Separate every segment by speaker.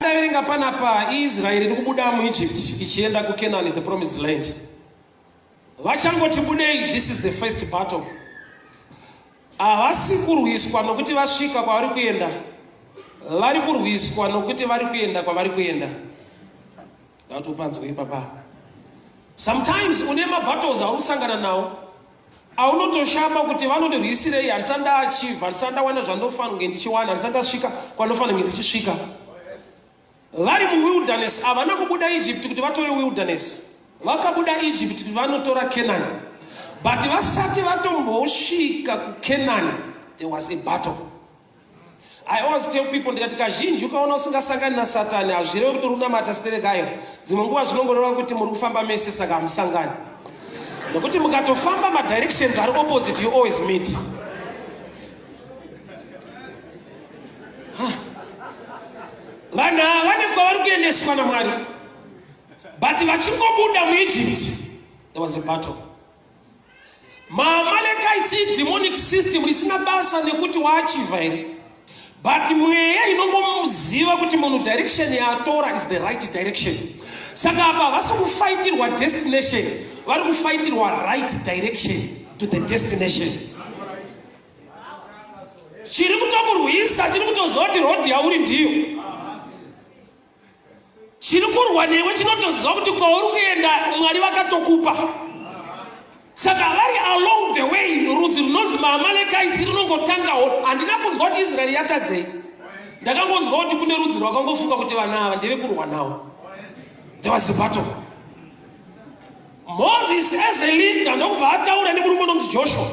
Speaker 1: Ndaverenga panapa Israeri iri kubuda muEgypt ichienda kuCanaan, the promised land. Vachangoti budei, this is the first battle. Havasi kurwiswa nokuti vasvika kwavari kuenda, vari kurwiswa nokuti vari kuenda kwavari kuenda. Ndatopanzwa ipapa. Sometimes une mabattles auri kusangana nawo aunotoshama kuti vanondirwisirei, handisati ndaachieve, handisati ndawana zvandofanira kunge ndichiwana, handisati ndasvika kwandofanira kunge ndichisvika. Vari muwilderness, havana kubuda Egypt kuti vatore wilderness, vakabuda Egypt kuti vanotora Canaan, but vasati vatombosvika kuCanaan there was a battle. I always tell people ndikati kazhinji ukaona usingasangani nasatani hazvirevi kuti uri kunamata siterekayo. Dzimwe nguva zvinongoreva kuti muri kufamba mese saka hamusangani, nekuti mukatofamba madirections ari opposite you always meet. Vanhu ava vane kwavari kuendeswa naMwari, but vachingobuda muEgypt there was a battle. MaAmalekites idemonic system risina basa nekuti waachivha here, but mweya inongomuziva kuti munhu direction yaatora is the right direction. Saka apa havasi kufaitirwa destination, vari kufaitirwa right direction to the destination. Chiri kutokurwisa chiri kutoziva kuti road yauri ndiyo. Chiri kurwa newe chinotoziva kuti kwauri kuenda Mwari vakatokupa. Saka vari along the way, rudzi runonzi maAmalekites rinongotangawo. Handina kunzwa kuti Israeri yatadzei, ndakangonzwa kuti kune rudzi rwakangofunga kuti vana ava ndevekurwa navo. There was a battle. Moses as a leader ndokubva ataura nemurume unonzi Joshua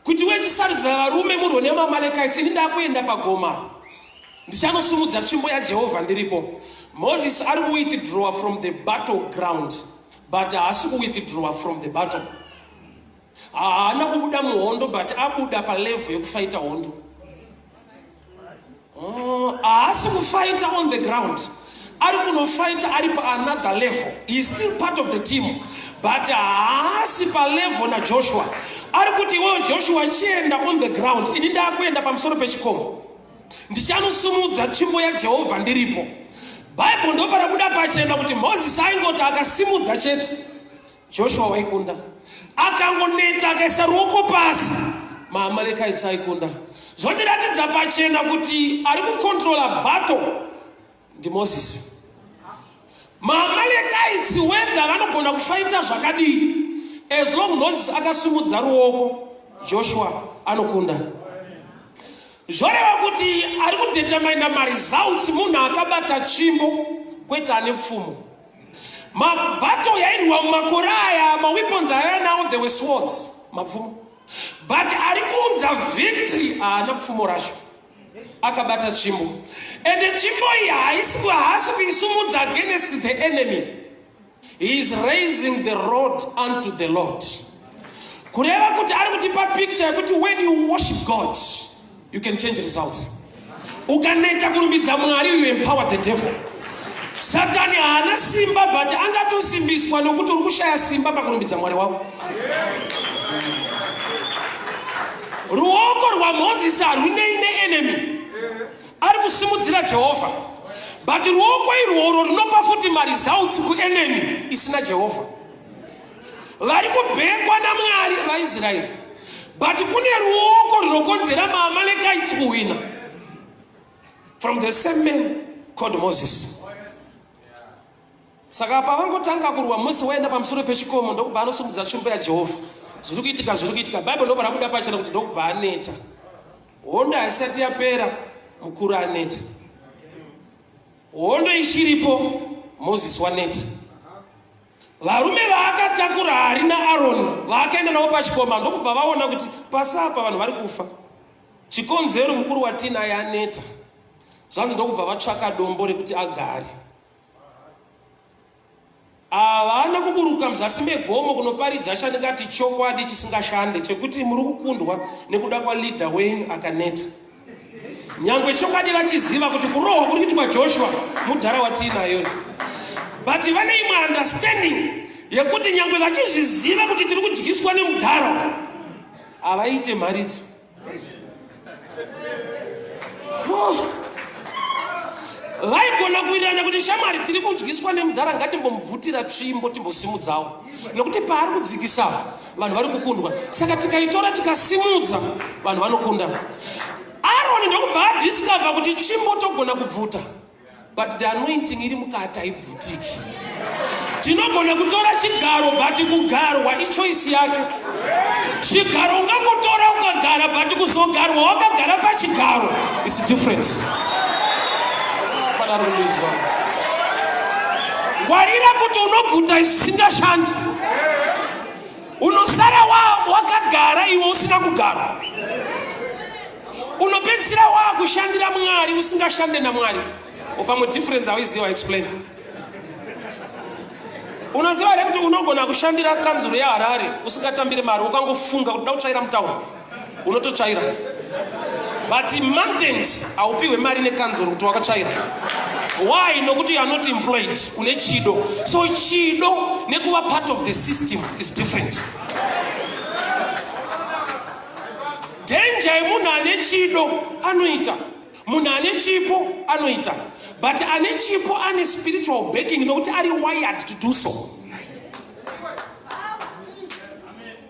Speaker 1: kuti wechisarudza varume murwe nemaAmalekites, ini ndakuenda pagoma ndichanosumudza tsvimbo yaJehovha ndiripo. Moses ari kuwithdraw from the battle ground, but haasi kuwithdraw from the battle. Haana kubuda muhondo, but abuda palevel yekufaita hondo. Haasi kufaita on the ground, ari kunofaita ari paanother level. He is still part of the team, but haasi palevel naJoshua. Ari kuti iwewo Joshua chienda on the ground, ini ndakuenda pamusoro pechikomo ndichanosumudza tsvimbo yaJehovha ndiripo. Bhaibheri ndoparabuda pachena kuti Mozisi aingoti akasimudza chete, Joshua waikunda. Akangoneta akaisa ruoko pasi, maAmalekites aikunda. Zvondiratidza pachena kuti ari kucontrola battle ndiMozisi. MaAmalekites whether vanogona kufaita zvakadii, as long Moses akasumudza ruoko, Joshua anokunda. Zvoreva kuti ari kudetermina maresults munhu akabata tsvimbo, kwete ane pfumo. Mabattle yairwa mumakore aya, maweapons aiva nawo, there were swords, mapfumo, but ari kuunza victory haana pfumo racho, akabata tsvimbo. Ende tsvimbo iyi haasi kuisumudza against the enemy, he is raising the rod unto the Lord. Kureva kuti ari kutipa picture yekuti when you worship God you can change results. Ukaneta kurumbidza Mwari, you empower the devil. Satani haana simba, but angatosimbiswa nokuti uri kushaya simba pakurumbidza Mwari wako. Ruoko rwaMozisi harunei neenemy, ari kusimudzira Jehovha, but ruoko irworwo runopa futi maresults kuenemy isina Jehovha. Vari kubhekwa naMwari vaIsraeri, but kune ruoko runokonzera maAmalekites kuwina from the same man called Moses. Saka pavangotanga kurwa, Mose waenda pamusoro pechikomo ndokubva anosimudza tsvimbo yaJehovha. Zviri kuitika, zviri kuitika, Bhaibheri ndobva rabuda pachena kuti ndokubva aneta. Hondo haisati yapera, mukuru aneta. Hondo ichiripo, Mozisi waneta. Varume vaakatakura hari naAroni vaakaenda navo pachikoma ndokubva vaona kuti pasi apa vanhu vari kufa, chikonzero mukuru watinaye aneta. Zvanzi ndokubva vatsvaka dombo rekuti agare. Havana kuburuka muzasi megomo kunoparidza chandingati chokwadi chisingashande chekuti muri kukundwa nekuda kwaleader wenyu akaneta. Nyangwe chokwadi vachiziva kuti kurohwa kuri kuitwa Joshua mudhara watiinayo, but vane imwe understanding yekuti nyangwe vachizviziva kuti tiri kudyiswa nemudhara, havaite mharidzo. Oh. Vaigona kuwirirana kuti shamwari tiri kudyiswa nemudhara, ngatimbomubvutira tsvimbo timbosimudzawo, nokuti paari kudzikisawo vanhu vari kukundwa, saka tikaitora tikasimudza vanhu vanokunda. Aroni ndokubva adiscover kuti tsvimbo togona kubvuta, but the anointing iri mukati haibvutiki. Tinogona kutora chigaro, but kugarwa ichoice yake. Chigaro ungangotora ukagara, but kuzogarwa wakagara pachigaro is different. Padaro kundinzwa, ngwarira kuti unobvuta isingashandi, unosara wakagara iwe usina kugarwa. Unopedzisira waakushandira Mwari usingashande naMwari. Pamwe difference hauiziva, explain. Unoziva here kuti unogona kushandira kanzuro yeHarare usingatambiri mari? Ukangofunga kuti da kutsvaira mutauni, unototsvaira, but month end haupiwe mari nekanzuro kuti wakatsvaira. Why? Nokuti you are not employed, une chido. So chido nekuva part of the system is different. Danger yemunhu ane chido, anoita. Munhu ane chipo anoita, but ane chipo ane spiritual backing nokuti ari wired to do so.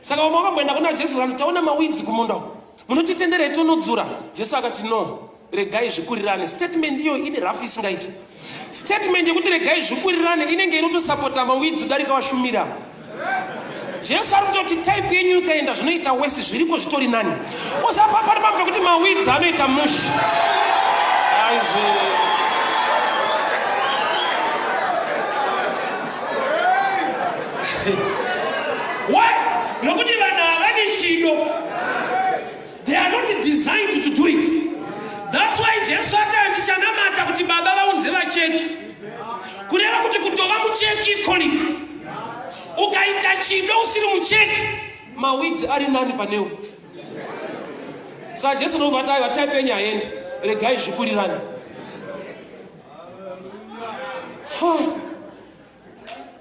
Speaker 1: Saka vamwe vakamboenda kuna Jesu vanzi, "Taona maweeds kumunda, munotitenderei tonodzura?" Jesu akati, "No, regai zvikurirane." Statement iyo ine rafu isingaiti. Statement yekuti regai zvikurirane inenge inotosapota maweeds kudarika vashumira. Jesu ari kutoti type yenyu ikaenda zvinoita wese, zviriko zvitori nani. Usapa pari pamwe pekuti maweeds anoita mushi aizve. Why? Nokuti vanhu havani chido. They are not designed to do it. That's why Jesu ati, "Handichanamata kuti Baba vaunze vacheki." Kureva kuti kutova mucheki calling. Ukaita chido usiri mucheki, maweeds ari nani panewo. Saka Jesu nobva ati, "Aiwa, type yenyu haiendi, regai zvikurirane." Huh.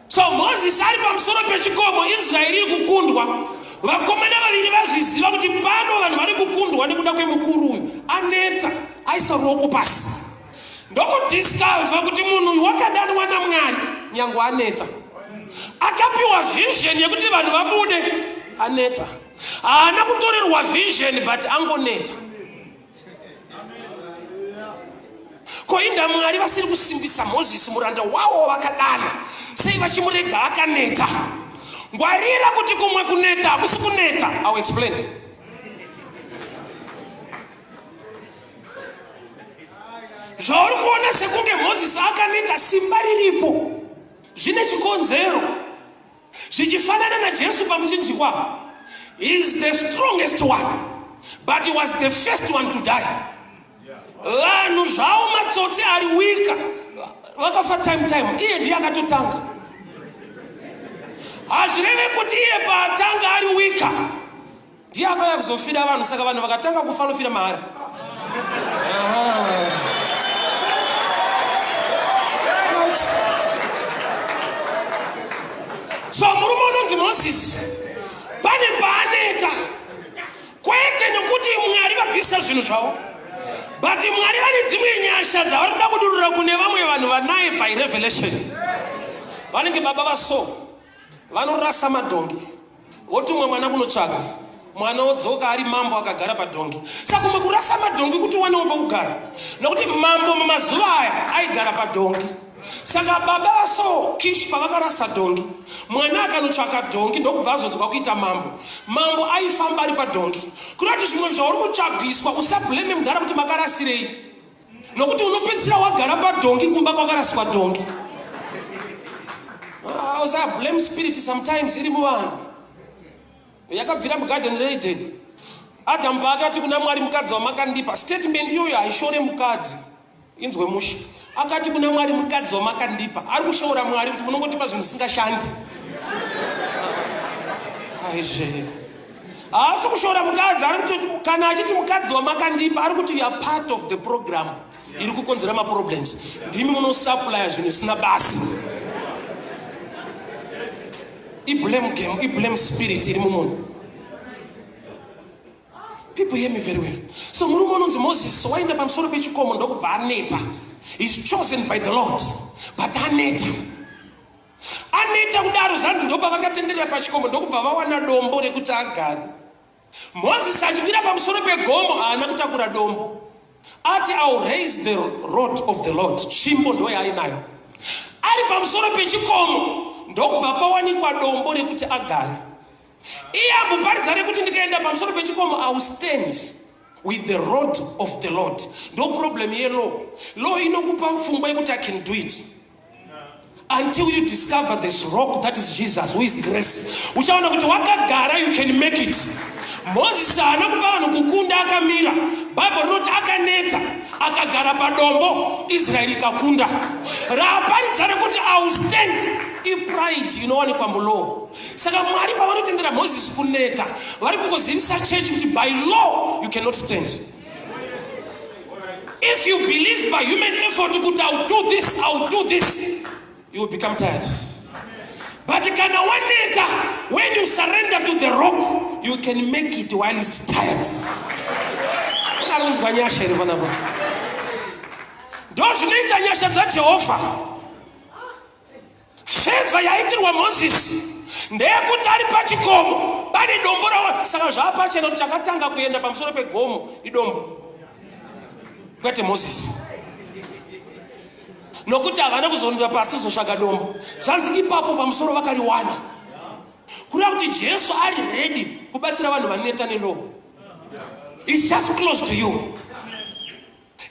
Speaker 1: So Mozisi ari pamusoro pechikomo, Israeri iri kukundwa. Vakomana vaviri vazviziva kuti pano vanhu vari kukundwa nekuda kwemukuru uyu aneta, aisa ruoko pasi, ndokudiscover kuti munhu uyu wakadanwa naMwari nyange aneta. Akapiwa vision yekuti vanhu vabude aneta. Haana kutorerwa vision, but angoneta. Ko inda Mwari vasiri kusimbisa Mozisi muranda wavo vakadana? Sei vachimurega akaneta? Ngwarira kuti kumwe kuneta hakusi kuneta. I will explain. Zvauri kuona sekunge Mozisi akaneta, simba riripo, zvine chikonzero. Zvichifanana naJesu pamuchinjikwa. He is the strongest one, but he was the first one to die. Vanhu zvavo matsotsi ari weaker vakafa time time, iye ndiye akatotanga. Hazvireve kuti iye paatanga ari weaker, ndiye akauya kuzofira vanhu. Saka vanhu vakatanga kufa, anofira mahara. Aha. Right. So murume unonzi Mozisi pane paaneta, kwete nekuti Mwari vabvisa zvinhu zvavo, but Mwari vane dzimwe nyasha dzavari kuda kudurura kune vamwe vanhu vanaye by revelation. Vanenge baba vaso vanorasa madhongi, votumwa mwana kunotsvaga, mwana wodzoka ari mambo akagara padhongi. Saka kumwe kurasa madhongi kuti uwanewo pekugara, nokuti mambo mumazuva aya aigara padhongi. Saka baba vaSaul Kish pavakarasa dhongi, mwana akanotsvaka dhongi, ndokubva azodzwa kuita mambo. Mambo aifamba ari padhongi. Kureva kuti zvimwe zvauri kutsvagiswa, usablame mudhara kuti makarasirei, nokuti unopedzisira wagara padhongi kumba kwakaraswa dhongi. Ah, usablame spirit sometimes iri muvanhu yakabvira mugadheni reEden. Adamu paakati kuna Mwari, "Mukadzi wamakandipa," statement iyoyo haishore mukadzi. Inzwe mushe. Akati kuna Mwari, "Mukadzi wamakandipa," ari kushoora Mwari kuti munongotipa zvinhu zvisingashandi. Aizve, haasi kushora mukadzi. Ari kuti kana achiti "mukadzi wamakandipa," ari kuti you are part of the program iri kukonzera maproblems. Ndimi munosupplya zvinhu zvisina basa. Iblame game, iblame spirit iri mumunhu. People, hear me very well. So murume unonzi Moses waenda pamusoro pechikomo, ndokubva aneta. Is chosen by the Lord, but aneta. Aneta kudaro, zvanzi ndopavakatenderera pachikomo, ndokubva vawana dombo rekuti agare. Mozisi achikwira pamusoro pegomo haana kutakura dombo. Ati, "I'll raise the rod of the Lord." Tsvimbo ndo yaainayo. Ari pamusoro pechikomo, ndokubva pawanikwa dombo rekuti agare. Iye amboparidza rekuti, "Ndikaenda pamusoro pechikomo, I will stand with the rod of the Lord." Ndo problem yelaw. Law inokupa pfungwa yekuti, "I can do it," until you discover this rock that is Jesus, who is grace. Uchaona kuti wakagara, you can make it. Mozisi haana kupa vanhu kukunda akamira. Bhaibheri rinoti akaneta, akagara padombo, Israeri ikakunda. Raaparidza rekuti, "I will stand," ipride inowanikwa mulaw. Saka Mwari pavanotendera Mozisi kuneta, vari kungozivisa chechi kuti by law you cannot stand. If you believe by human effort kuti, "I'll do this, I'll do this," you will become tired. But kana waneta, when you surrender to the rock, you can make it while it's tired. Unari kunzwa nyasha here panapa? Ndo zvinoita nyasha dzaJehovha. Favour yaitirwa Mozisi ndeyekuti ari pachikomo, pane dombo rawa. Saka zvaapachena kuti chakatanga kuenda pamusoro pegomo idombo, kwete Mozisi, nokuti havana kuzonora pasi kuzotsvaga dombo. Zvanzi ipapo pamusoro vakariwana. Kureva kuti Jesu ari ready kubatsira vanhu vaneta nelaw. Is just close to you.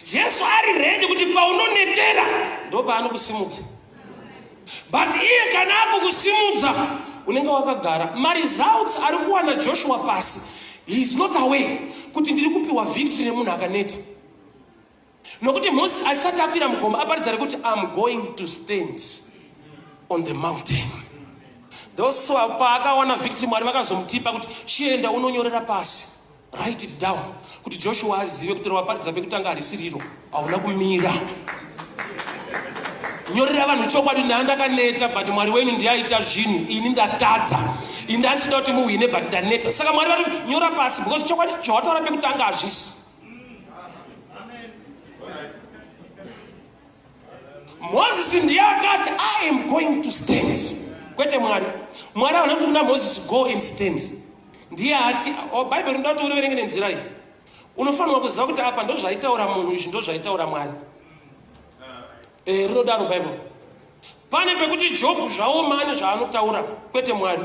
Speaker 1: Jesu ari ready kuti paunonetera ndo paanokusimudza. But iye kana akukusimudza, unenge wakagara. Maresults ari kuwana Joshua pasi, he is not aware kuti ndiri kupiwa victory nemunhu akaneta, nokuti Mozisi asati akwira mugomo aparidza rekuti, "Am going to stand on the mountain." Those paakawana victory, Mwari vakazomutipa kuti, "Chienda unonyorera pasi, write it down," kuti Joshua azive kuti rawaparidza pekutanga harisiriro, hauna kumira. Nyorera vanhu chokwadi, "Ndaa ndakaneta, but Mwari wenyu ndiaita zvinhu. Ini ndatadza, ini ndandichida kuti muhwine, but ndaneta." Saka Mwari vatoti, "Nyora pasi, because chokwadi zvawataura pekutanga hazvisi." Mozisi ndiye akati, "I am going to stand," kwete Mwari. Mwari havana kuti kuna Mozisi, "Go and stand." Ndiye ati, oh, Bhaibheri rinoda kuti uriverenge nenzira iyi. Unofanirwa kuziva kuti apa ndo zvaitaura munhu, izvi ndo zvaitaura Mwari. Rinodaro Bhaibheri. Pane pekuti Jobhu zvaoma ane zvaanotaura, kwete Mwari.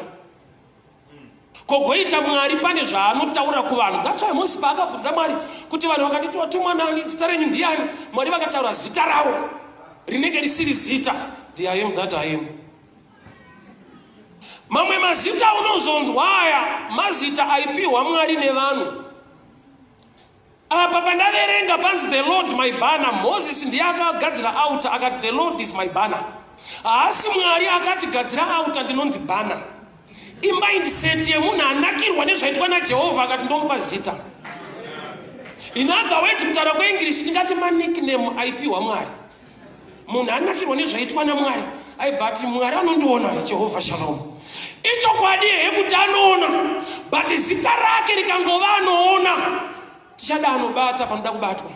Speaker 1: Kogoita Mwari pane zvaanotaura kuvanhu. That's why Mozisi paakabvunza Mwari kuti, "Vanhu vakanditi watumwa nani, zita renyu ndiani?" Mwari vakataura zita ravo rinenge risiri zita, the I AM THAT I AM. Mamwe mazita unozonzwa aya mazita aipiwa Mwari nevanhu. Apa pandaverenga panzi, "The Lord my banner." Mozisi ndiye akagadzira altar, akati, "The Lord is my banner." Haasi Mwari akati, "Gadzira altar, ndinonzi banner." Imindset yemunhu anakirwa nezvaitwa naJehovha, akati, "Ndomupa zita." In other words, kutaura kweEnglish tingati manickname aipiwa Mwari. Munhu anakirwa nezvaitwa naMwari aibva ati, "Mwari anondiona, Jehovha Shalom." Ichokwadi hehe kuti anoona, but zita rake rikangova anoona, tichada anobata panoda kubatwa.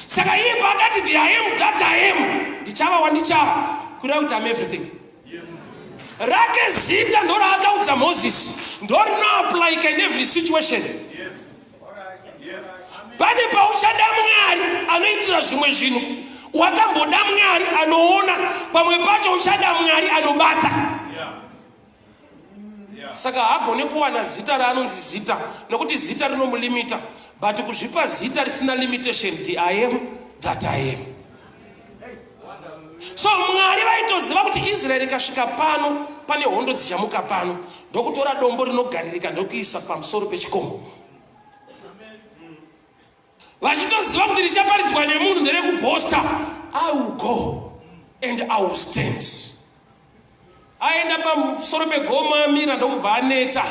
Speaker 1: Saka iye paakati, "The I AM THAT I AM," ndichava wandichava, kureva kuti am everything. Rake zita ndo raakaudza Mozisi, ndo rinoapplyika in every situation. Pane pauchada Mwari anoitira zvimwe zvinhu, wakamboda Mwari anoona, pamwe pacho uchada Mwari anobata. Saka haagoni kuwana zita raanonzi zita, nokuti zita rinomulimita. But kuzvipa zita risina limitation, the I AM THAT I AM. So Mwari vaitoziva kuti Israeri ikasvika pano, pane hondo dzichamuka pano, ndokutora dombo rinogaririka, ndokuisa pamusoro pechikomo, vachitoziva kuti richaparidzwa nemunhu nderekubhosta, "I will go and I will stand." Aenda pamusoro pegomo, amira, ndokubva aneta.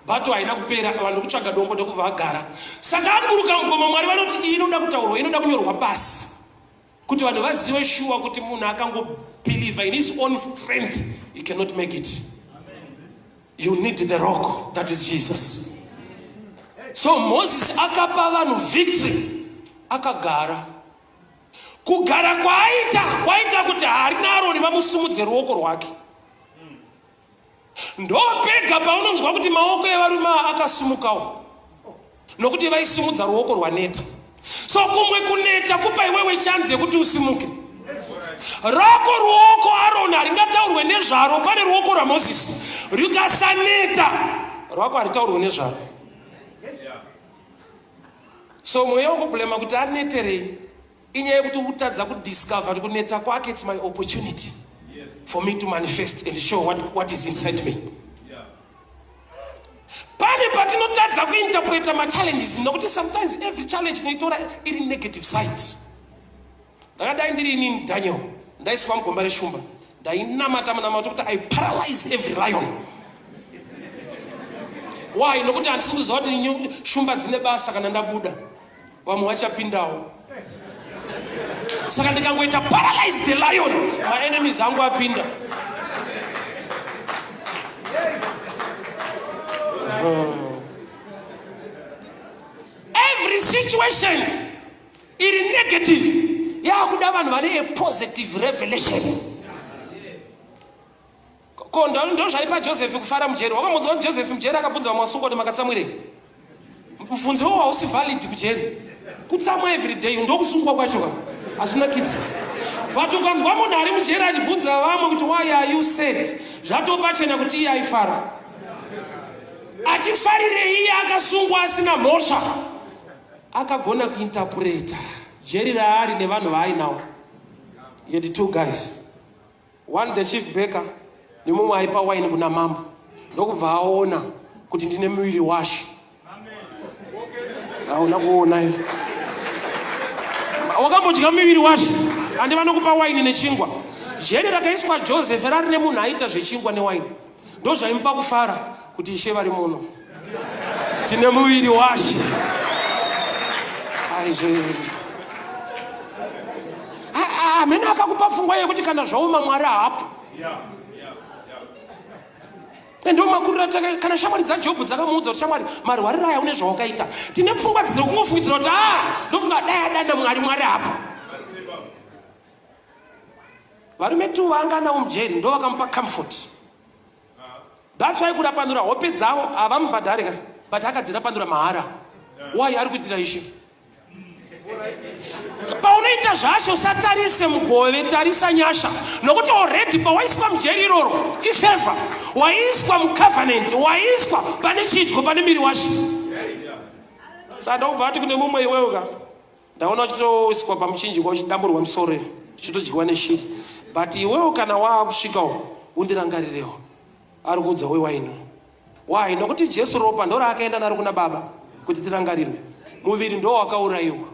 Speaker 1: Bato haina kupera, vanhu kutsvaga dombo, ndokubva agara. Saka aburuka mugomo, Mwari vanoti, "Iyi inoda kutaurwa, inoda kunyorwa pasi, kuti vanhu vazive shuwa kuti munhu akangobelieve in his own strength, he cannot make it. You need the rock that is Jesus." So Moses akapa vanhu victory akagara. Kugara kwaaita kwaita kuti Hari naAroni vamusumudze ruoko rwake. Ndopega paunonzwa kuti maoko evarume ava akasumukawo, nokuti vaisumudza ruoko rwaneta. So kumwe kuneta kupa iwewe chanzi yekuti usimuke. Rako ruoko Aroni haringataurwe nezvaro, pane ruoko rwaMozisi rikasaneta, rwako haritaurwe nezvaro. So mweya wekublema kuti aneterei inyaya yekuti ukutadza kudiscover kuti kuneta kwake it's my opportunity for me to manifest and show what is inside me. Pane patinotadza kuinterpreta machallenges nokuti sometimes every challenge tinoitora iri negative side. Ndakadai ndiri inini Daniel, ndaiswa mugomba reshumba, ndainamata munamato kuti I paralyze every lion. Why? Nokuti handisi kuziva kuti shumba dzine basa kana ndabuda vamwe vachapindawo. Saka ndikangoita paralyze the lion, maenemies angu apinda. Every situation iri negative yakuda vanhu vane a positive revelation. Ko ndo zvaipa Joseph kufara mujeri. Wakamunzwa kuti Joseph mujeri akabvunza vamwe vasungwa kuti makatsamwirei? Mubvunzo iwowo hausi valid kujeri. Kutsamwa every day ndokusungwa kwacho ka. Hazvinakidzi. But ukanzwa munhu ari mujeri achibvunza vamwe kuti why are you sad, zvatopachena kuti iye aifara. Achifarirei iye akasungwa asina mhosva? Akagona kuinterpreta jeri raari nevanhu vaainawo. He had two guys. One the chief baker nemumwe aipa wine kuna mambo, ndokubva aona kuti ndine muviri washe. Hauna kuona iwe. Wakambodya muviri washe? Handi vanokupa waini nechingwa. Jeri rakaiswa Joseph rari nemunhu aita zvechingwa newaini. Ndozvaimupa kufara kuti ishe vari muno. Tine muviri washe. Aizve. Amene akakupa pfungwa yekuti kana zvaoma Mwari haapo. Ndo makuriro ataka kana shamwari dzaJobhu dzakamuudza kuti shamwari marwariro aya une zvawakaita. Tine pfungwa dziri kungofungidzira kuti ah ndofunga dai adana Mwari, Mwari haapo. Varume tu vaanga navo mujeri ndo vakamupa comfort. That's why kurapanura hope dzavo havamubhadhari ka, but akadzirapanura mahara. Why? Ari kuitira ishe. Paunoita zvashe usatarise mugove, tarisa nyasha, nokuti already pawaiswa mujeri iroro ifavor, waiswa mucovenant, waiswa pane chidyo pane miri washe. Saka ndokubva ati kune mumwe, iwewe ka ndaona uchitoiswa pamuchinjikwa uchidamburwa musoro uchitodyiwa neshiri, but iwewe kana waakusvikawo undirangarirewo. Ari kuudza wewaini. Why? Nokuti Jesu ropa ndoraakaenda naro kuna Baba kuti tirangarirwe. Muviri ndo wakaurayiwa.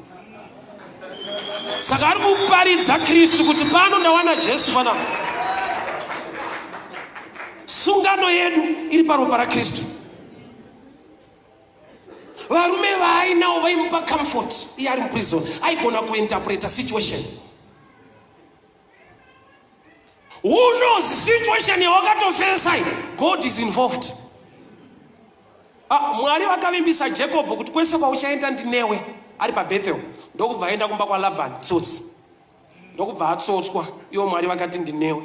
Speaker 1: Saka ari kuparidza Kristu kuti pano ndawana Jesu panapa. Sungano yedu iri paropa raKristu. Varume vaainawo vaimupa comfort iye ari muprison, aigona kuinterpreta situation. Who knows situation yawakatofesa, God is involved. Mwari vakavimbisa Jacob kuti kwese kwauchaenda ndinewe, ari paBethel, ndokubva aenda kumba kwaLaban tsotsi, ndokubva atsotswa. Iwo Mwari vakati ndinewe.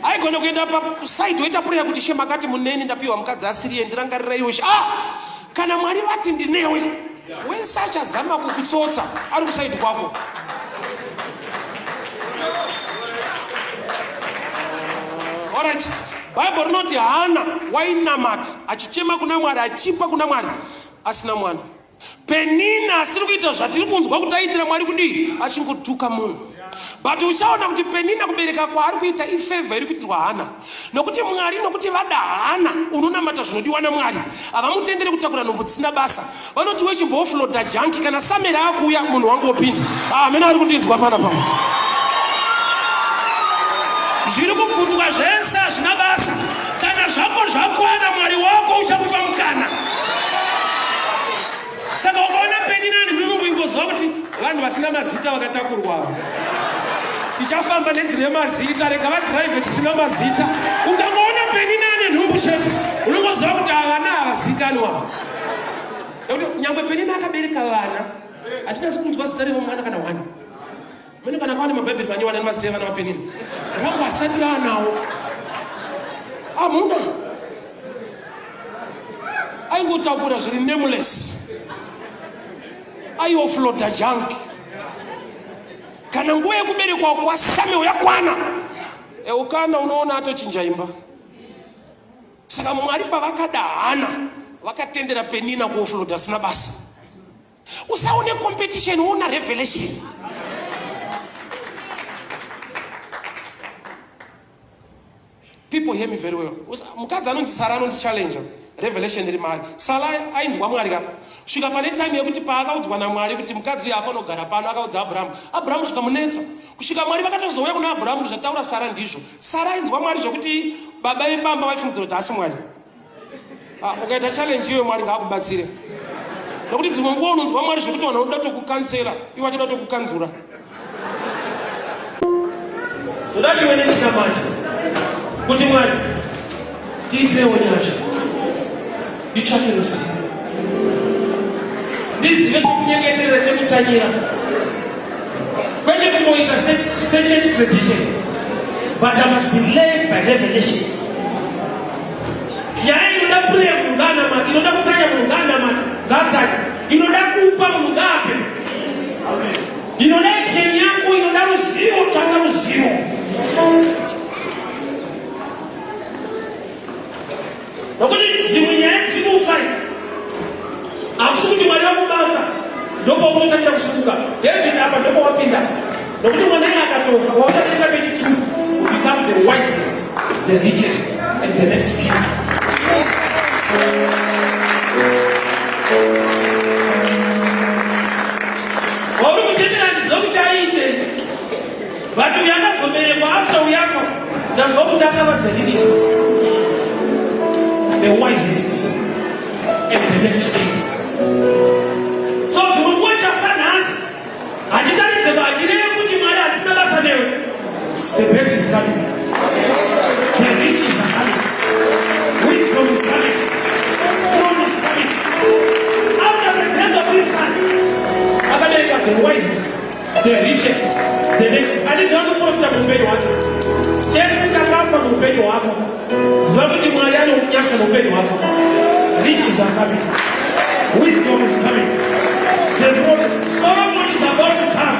Speaker 1: Aigona kuenda paside oita prayer kuti she makati muneni, ndapiwa mukadzi asiriye, ndirangariraiwo she. Kana Mwari vati ndinewe, wese achazama kukutsotsa ari kusaidi kwako. Alright. Bible rinoti Hana wainamata achichema kuna Mwari, achipa kuna Mwari asina mwana. Penina asiri kuita zvatiri kunzwa kuti aitira Mwari kudii, achingotuka munhu. But uchaona kuti Penina kubereka kwaari kuita ifavor iri kuitirwa Hana, nokuti Mwari, nokuti vada Hana unonamata zvinodiwa naMwari, havamutenderi kutakura nhumbu dzisina basa. Vanoti wechimboofloda junkie, kana Samuel akuuya munhu wangu wopinda. Amene ari kundinzwa pana pamwe. Zviri kubvutwa zvese hazvina basa. Kana zvako zvakwana, Mwari wako uchakupa mukana. Saka ukaona Penina ane nhumbu, ingoziva kuti vanhu vasina mazita vakatakurwa. Tichafamba nedzine mazita, rega vadhiraivhe dzisina mazita. Ukangoona Penina ane nhumbu chete, unongoziva kuti ava vana havazikanwa. Nekuti nyangwe Penina akabereka vana, Hatinasi kunzwa zita remwana kana one. Mene kana kwane mabhaibheri manyowani ane mazita evana vaPenina. Rangu asati raanawo. Hamuna. Aingotakura zviri nameless. Aiofloda junk. Kana nguva yekuberekwa kwaSamuel yakwana, Eukana unoona atochinja imba. Saka Mwari pavakada Hana, vakatendera Penina kuofloda asina basa. Usaone competition, ona revelation. People hear me very well. Mukadzi anonzi Sara anondichallenger. Revelation iri maari. Sara ainzwa Mwari ka. Kusvika pane time yekuti paakaudzwa naMwari kuti mukadzi uyu afanira kugara pano akaudza Abrahamu. Abrahamu zvikamunetsa. Kusvika Mwari vakatozouya kuna Abrahamu kuti zvataura Sara ndizvo. Sara ainzwa Mwari zvekuti baba vepamba vaifungidzira kuti haasi Mwari. Ah, ukaita challenge iyoyo Mwari ngaakubatsire. Nokuti dzimwe nguva unonzwa Mwari zvekuti vanhu vanoda tokukansela, ivo vachida tokukanzura. Toda tive nechinamati kuti Mwari tiitirewo nyasha, nditsvake ruzivo, ndizive chekunyengeterera, chekutsanyira, kwete kungoita sechurch tradition, but I must be led by revelation. Nyaya inoda prayer munhu ngaanamate, inoda kutsanya munhu ngaanamate, ngaatsanye, inoda kupa munhu ngaape. Inoda action yako, inoda ruzivo, tsvaka ruzivo. Nokuti dzimwe nyaya dziri mufight hakusi kuti Mwari vakubata ndopaunotangira kusimuka. David apa ndopawapinda nokuti mwana iye akatofa wauchaita pechitu will become the wisest, the richest and the next king. Wauri kuchemera handiziva kuti aite but uyu akazoberekwa after uyu afa ndanzwa kuti akava the richest, the wisest and the next king. So dzimwe nguva chafa nhasi hachitaridze hachireve kuti Mwari asina basa newe. The best is coming, the riches are coming, wisdom is coming, throne is coming. After the death of this son akabereka the wisest, the richest, the next. Handiziva kuprofita muupenyu hwake. Chese chakafa muupenyu hwako, ziva kuti Mwari ane unyasha muupenyu hwako. Riches are coming, wisdom is coming, the throne. Solomon is about to come.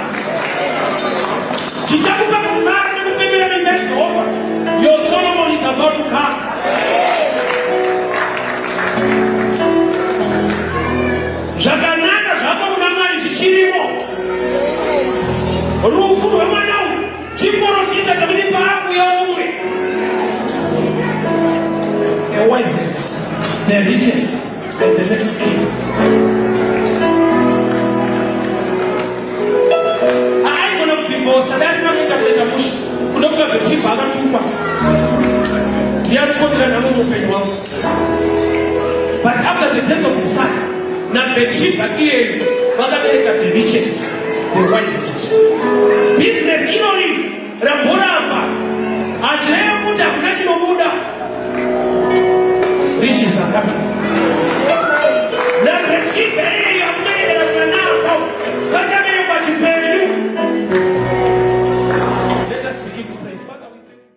Speaker 1: Chichakupa kufara nekupembera neimba yaJehovha. Your Solomon is about to come. Zvakanaka zvako kuna Mwari zvichirimo. Rufu rwemwana uyu chiporofita chekuti paakuya umwe. The wisest, the richest, and the next king. Aigona kudhivosa dai asina kuita kuita mushe kunokuta Bhetshibha akatukwa ndiye arikukonzera nhamo muupenyu hwangu. But after the death of his son naBhetshibha iyeyu vakabereka the richest, the wisest. Business inori ramboramba hachireve kuti hakuna chinobuda. Riches are coming. NaBhetshibha iyeyu akuberekera mwana afa vachaberekwa chipenyu. Let us begin to pray. Father, we thank you.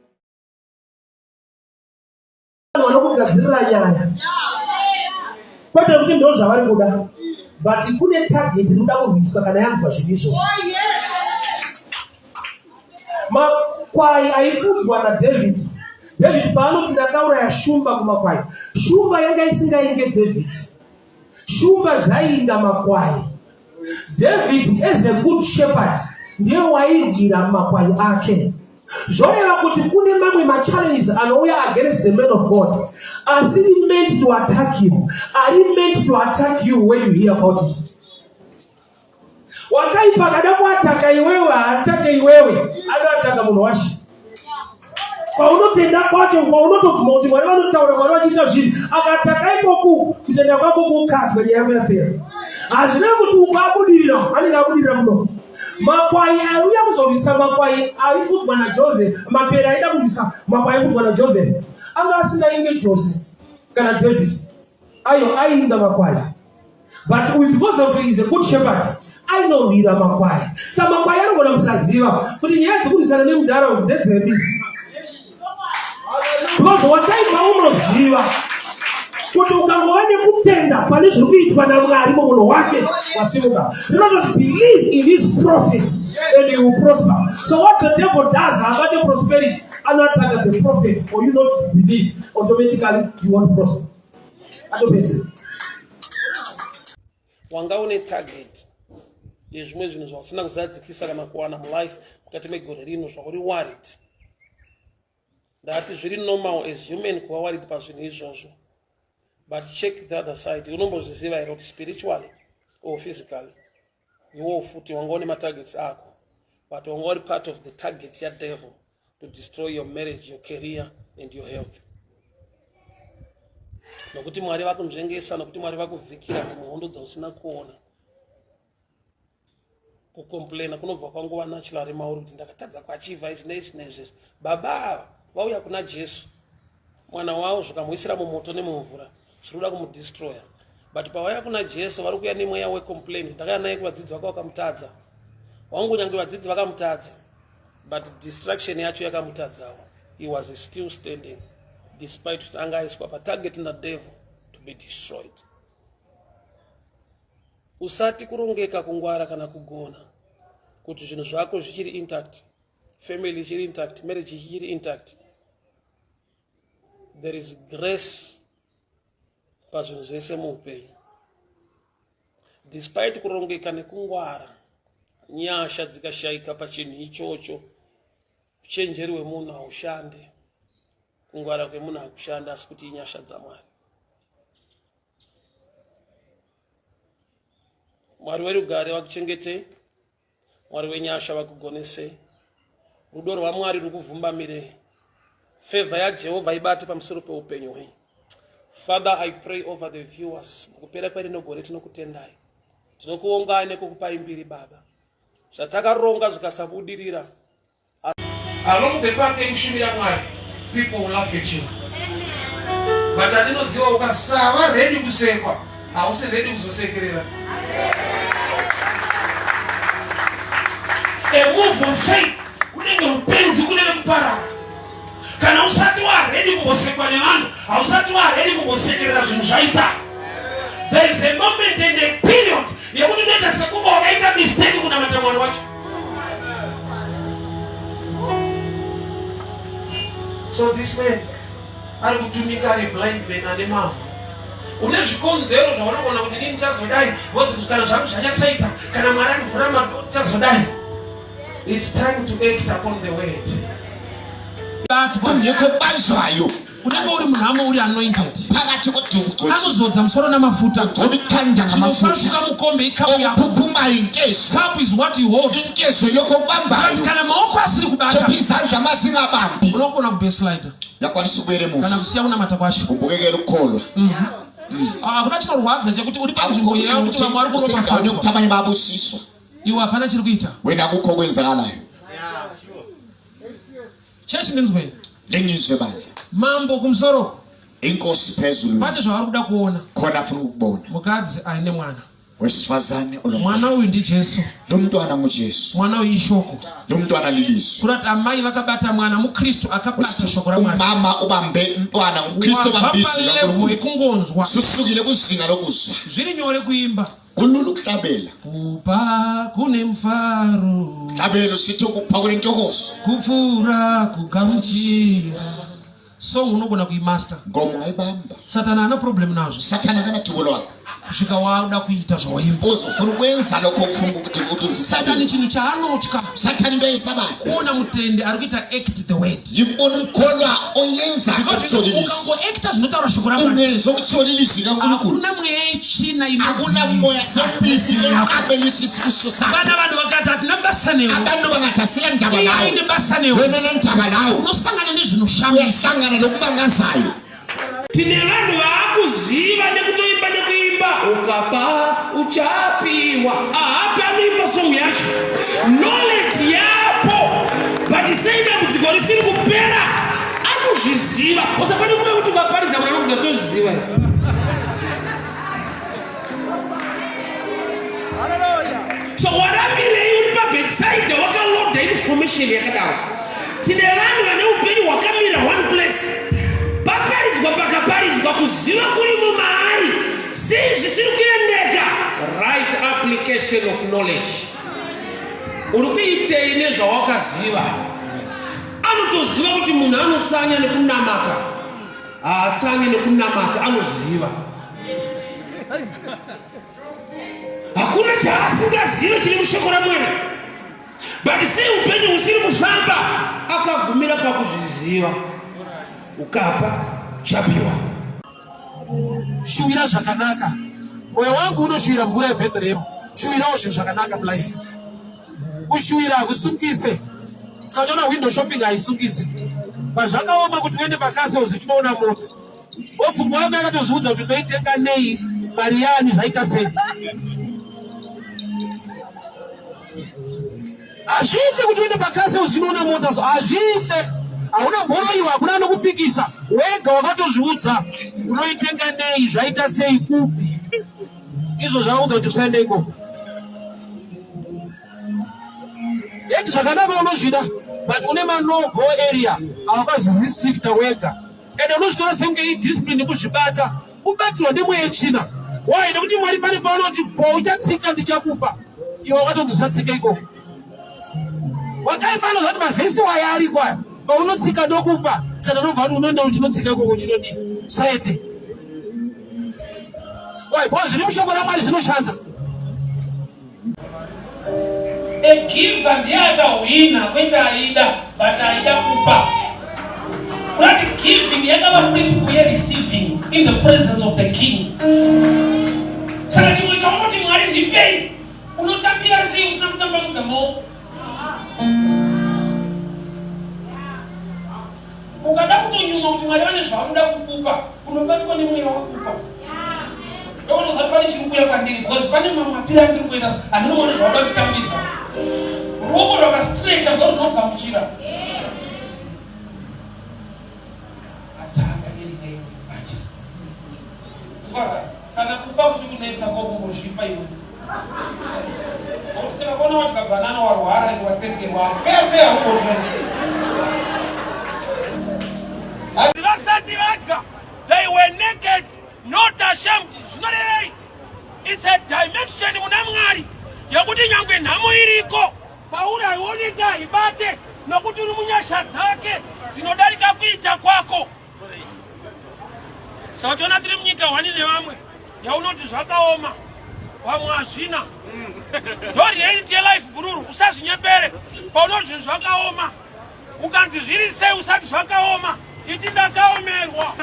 Speaker 2: Vanhu vanokugadzirira nyaya kwete kuti ndo zvavari kuda, but kune target inoda kurwisa kana yanzwa zvinhu izvozvo. Makwai aifudzwa naDavid, David paanoti ndakauraya shumba kumakwai, shumba yanga isingainge David, shumba dzaiinga makwai. David as a good shepherd ndiye wairwira makwai ake. Zvoreva kuti kune mamwe machallenges anouya against the man of God asiri meant to attack him, ari meant to attack you when you hear about it. Wakaipa akada kuataka iwewe, haatake iwewe, anoataka munhu washe. Kwaunotenda kwacho, kwaunotobvuma kuti Mwari vanotaura, Mwari vachiita zvinhu, akataka ikoku, kutenda kwako kwokatwa, nyaya yako yapera. Hazvirevi kuti uko abudirira, anenge abudirira kuno. Makwai aiuya kuzorwisa makwai aifudzwa naJoseph, mapere aida kurwisa makwai aifudzwa naJoseph, anga asingainge Joseph kana David, ayo aiinga makwai. But uyu because of is a good shepherd ainorwira makwai. Sa makwai anogona kusaziva kuti nyaya dzekurwisana nemudhara uyu ndedzepi. Because wataibva unoziva kuti ukangova nekutenda pane zviri kuitwa namwari mumwoyo wake wasimuka. Rinototi believe in his prophets and you will prosper. So what the devil does haabate prosperity anoataka the prophet for you not to believe automatically you won't prosper. Atopedza.
Speaker 1: Wanga une target yezvimwe zvinhu zvausina kuzadzikisa kana kuwana mulife mukati megore rino zvauri worried. Ndati zviri normal as human kuva worried pazvinhu izvozvo. But check the other side. Unombozviziva here kuti spiritually or physically iwowo futi wanga une matargets ako but wanga uri part of the target yadevil to destroy your marriage, your career and your health. Nokuti Mwari vakunzvengesa, nokuti Mwari vakuvhikira dzimwe hondo dzausina kuona. Kucomplaina kunobva kwanguva naturally mauri kuti ndakatadza kuachiva izvi neizvi neizvi. Baba ava vauya kuna Jesu, mwana wavo zvikamuisira mumoto nemumvura zviri kuda kumudestroya. But pavauya kuna Jesu vari kuuya nemweya wecomplain, ndakauya naye kuvadzidzi vako vakamutadza. Wangu nyange vadzidzi vakamutadza. But destruction yacho yakamutadzawo. He was still standing despite kuti anga aiswa patarget nadevil to be destroyed. Usati kurongeka kungwara kana kugona kuti zvinhu zvako zvichiri intact, family ichiri intact, marriage ichiri intact. There is grace pazvinhu zvese muupenyu. Despite kurongeka nekungwara, nyasha dzikashaika pachinhu ichocho, uchenjeri hwemunhu haushande, kungwara kwemunhu hakushande, asi kuti inyasha dzaMwari. Mwari werugare vakuchengetei, Mwari wenyasha vakugonesei, rudo rwaMwari rukuvhumbamirei, favor yaJehovha ibate pamusoro peupenyu hwenyu. Father, I pray over the viewers. Mukupera kwerino gore tinokutendai, tinokuongai nekukupai mbiri Baba. Zvatakaronga zvikasabudirira along the path yekushumira Mwari, people will laugh at you. But andinoziva ukasava ready kusekwa, hausi ready kuzosekerera. A move of faith unenge rupenzi kune vekuparara. Kana usati waredi kumbosekwa nevanhu, hausati waredi kumbosekerera zvinhu zvaita. There is a moment and a period yekuti unoita sekunge wakaita mistake kunamata Mwari wacho. So this man ari kutumika ari blind man ane mavhu. Une zvikonzero zvaunogona kuti ini ndichazodai, because kana zvangu zvanyatsoita, kana Mwari andivhura mado ndichazodai. It's time to act upon the word. Batwa.
Speaker 3: Kungekho banjwayo.
Speaker 1: Unenge uri munhamo uri anointed.
Speaker 3: Phakathi kodumo.
Speaker 1: Anozodza musoro namafuta.
Speaker 3: Ugcoba ikhanda ngamafuta.
Speaker 1: Chinofashuka mukombe ikapu yako.
Speaker 3: Okuphuphumayo inkezo.
Speaker 1: Cup is what you hold.
Speaker 3: Inkezo lokho okubambayo.
Speaker 1: But kana maoko asiri kubata.
Speaker 3: Kepha izandla mazingabambi.
Speaker 1: Unogona kubackslider.
Speaker 3: Uyakwanisa ukubuyela emuva.
Speaker 1: Kana kusiya kunamata kwacho.
Speaker 3: Ubukekela ukukholwa.
Speaker 1: Hakuna chinorwadza chekuti uri panzvimbo yekuti vamwe vari
Speaker 3: Usendaweni
Speaker 1: kuropafadzwa.
Speaker 3: yokuthi abanye babusiswa.
Speaker 1: Iwe hapana chiri kuita.
Speaker 3: Wena akukho okwenzakalayo.
Speaker 1: Chechi ndinzwei.
Speaker 3: Lengizwe bandla.
Speaker 1: Mambo kumusoro.
Speaker 3: Inkosi phezulu.
Speaker 1: Pane zvavari kuda kuona.
Speaker 3: Khona afuna ukubona.
Speaker 1: Mukadzi aine mwana.
Speaker 3: Wesifazane
Speaker 1: Mwana uyu ndiJesu.
Speaker 3: Lo mntwana nguJesu.
Speaker 1: Mwana uyu ishoko.
Speaker 3: Lo mntwana lilizwi.
Speaker 1: Kurati amai vakabata mwana muKristu akabata shoko raMwari.
Speaker 3: Umama ubambe umntwana nguKristu
Speaker 1: Wabva
Speaker 3: obambe izwi
Speaker 1: palevel
Speaker 3: likaNkulunkulu.
Speaker 1: yekungonzwa.
Speaker 3: Susukile kuzinga lokuzwa.
Speaker 1: Zviri nyore kuimba.
Speaker 3: Kulula ukuhlabela.
Speaker 1: Kupa kune mufaro.
Speaker 3: Hlabela usithi ukupha kunentokozo.
Speaker 1: Kupfuura kugamuchira. Song unogona kuimaster.
Speaker 3: Ngoma ungayibamba.
Speaker 1: Satani haana problem nazvo.
Speaker 3: Sathane akanadubo lwakhe.
Speaker 1: Kusvika wakuda kuita zvawaimba.
Speaker 3: Uzofuna ukwenza lokho okufuna ukuthi ukuthi
Speaker 1: Satani chinhu chaanotya.
Speaker 3: Sathane into ayesabayo.
Speaker 1: Kuona mutende ari kuita act the word.
Speaker 3: Yikubona umkholwa oyenza
Speaker 1: Because
Speaker 3: okuthola ilizwi.
Speaker 1: ukangoacta zvinotaura shoko raMwari.
Speaker 3: Ungenza okuthola ilizwi likaNkulunkulu.
Speaker 1: Hakuna mweya yetsvina
Speaker 3: Akuna moya
Speaker 1: inodzivisa
Speaker 3: omibi
Speaker 1: blessing yako.
Speaker 3: enqabelisa isibusiso sakho.
Speaker 1: Vana vanhu vakati hatina basa newe.
Speaker 3: Abantu bangathi asila ndaba
Speaker 1: Iye
Speaker 3: nawe.
Speaker 1: ine basa newe.
Speaker 3: Wena nendaba nawe.
Speaker 1: Unosangana nezvinoshamisa.
Speaker 3: Uyahlangana lokumangazayo.
Speaker 1: Tine vanhu vaakuziva nekutoimba nekuimba ukapa uchapiwa. Ahapi anoimba song yacho. Knowledge yapo. But sei dambudziko risiri kupera? Anozviziva. Usafane kuve kuti ukaparidza munhu anokudza tozviziva izvi. Outside wakaloda information yakadaro. Tine vanhu vane upenyu hwakamira one place. Paparidzwa pakaparidzwa kuziva kurimo maari. Sei zvisiri kuendeka? Right application of knowledge. Uri kuitei nezvawakaziva? Anotoziva kuti munhu anotsanya nekunamata. Haatsanye nekunamata, anoziva. Hakuna chaasingazive chiri mushoko raMwari. But sei upenyu husiri kufamba? Akagumira pakuzviziva. Ukapa chapiwa.
Speaker 2: Shuwira zvakanaka. Moyo wangu unoshuwira mvura yeBethlehem. Shuwirawo zvinhu zvakanaka mulife. Kushuwira hakusungise. Satoona window shopping haisungise. Pazvakaoma kuti uende pacastles uchinoona mota. Wopfungwa yako yakatozviudza kuti ndoitenga nei, mari yaani, zvaita sei. Hazviite kuti uende pacastles uchinoona mota so hazviite. Hauna bhoroiwa, hakuna anokupikisa. Wega wakatozviudza unoitenga nei, zvaita sei, kupi. Izvo zvakaudza kuti usaende ikoko. Yet zvakanaka unozvida but une ma no go area awakazirestricta wega ende unozvitora sekunge idiscipline kuzvibata kubatirwa nemweya yetsvina. Why? Nekuti Mwari pane paunoti pauchatsika ndichakupa, iwe wakatonzi usatsika ikoko. Wakaipa anozva kuti mavhesi waya ariko aya paunotsika ndokupa, saka ndobva kuti unoenda uchinotsika ikoko uchinodii saete. Why? Because zviri mushoko raMwari zvinoshanda.
Speaker 1: A giver ndiye akahwina kwete aida but aida kupa. Kurati giving yakava principle yereceiving in the presence of the king. Saka chimwe chaunoti Mwari ndipei unotambira sei usina kutambanudza maoko? Ukada kutonyumwa kuti Mwari vane zvavanoda kukupa, unobatwa nemweya wekupa. Ndokunoziva kuti pane chiri kuuya kwandiri because pane mamwe mapira andiri kuenda so handino Mwari zvavanoda kutambidza. Ruoko rwakastrecha ndorwunogamuchira. Atanga iri manje. Kana kupa kuchikunetsa ko kungozvipa iwe. Nokuti tikakuona wadya banana warwara iwe watengerwa fair fair uko. Vasati vadya they were naked not ashamed. Zvinorevei? It's a dimension muna Mwari yekuti nyangwe nhamo iriko pauri haioneke haibate nokuti uri munyasha dzake dzinodarika kuita kwako. Saka tiona tiri munyika hwani nevamwe yaunoti zvakaoma vamwe hazvina ndo reality yelife bhururu usazvinyepere paunoti zvinhu zvakaoma ukanzi zviri sei usati zvakaoma iti ndakaomerwa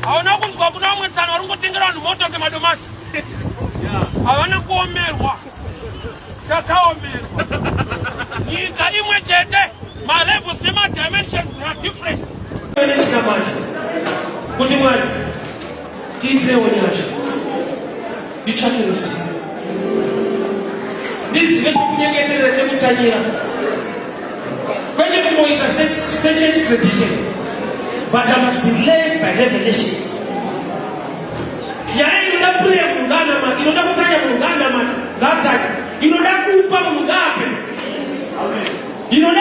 Speaker 1: hauna kunzwa kuna vamwe tsano vari kungotengera vanhu moto ngemadomasi havana kuomerwa takaomerwa nyika imwe chete malevels nemadimensions they are different chinamati kuti Mwari tiipirewo nyasha nditsvake ruzivo ndizive chekunyengeterera chekutsanyira kwete kungoita sechurch tradition but I must be led by revelation. Nyaya inoda prayer munhu ngaanamate, inoda kutsanya munhu ngaanamate, ngaatsanye, inoda kupa munhu ngaape, inoda